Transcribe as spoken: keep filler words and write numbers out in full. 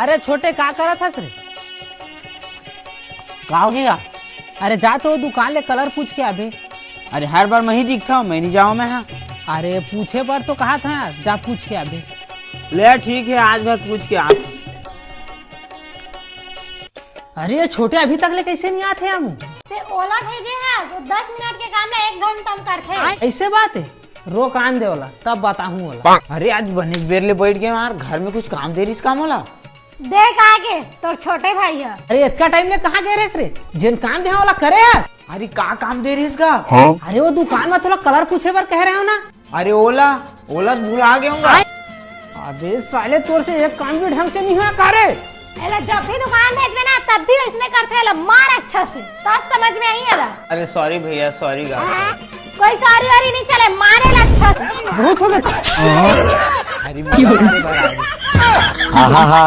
अरे छोटे, का करत हस रे? का हो गया? अरे जा तो दुकान ले कलर पूछ के आबे। अरे हर बार मैं ही दिखता हूँ, मैं नहीं जाऊँ मैं, हाँ। अरे पूछे बर तो कहा था यार, जा पूछ के आबे। ले ठीक है, आज भर पूछ के आ। अरे ये छोटे अभी तक ले कैसे नहीं आते हम? ते ओला भेजे है, वो दस मिनट के काम ला एक घंटा में करथे। ऐसे बात है, रोक आन दे ओला, तब बताहूँ ओला। अरे आज बने बेर ले बैठ गए यार, घर में कुछ काम दे रही इसका मोला। देख आगे तोर छोटे भाई है। अरे इतना टाइम ले कहाँ गए रहे रे? जेन काम दे ओला करे हस? अरे का काम दे रही इसका? अरे वो दुकान में थोड़ा कलर पूछे बर कह रहे हो ना। अरे ओला, ओला भुला गए होंगे। अबे साले तोर से एक काम भी ढंग से नहीं हुआ का रे? एला जब भी दुकान भेजबे ना तब भी वैसने करथे, एला मार अच्छा से, तब समझ में आई एला। अरे सॉरी भैया, सॉरी गा। कोई सॉरी वॉरी नहीं चले, मारे ला अच्छा से। बहुत हो गया। अरे भैया, अरे भाई। आहा हा।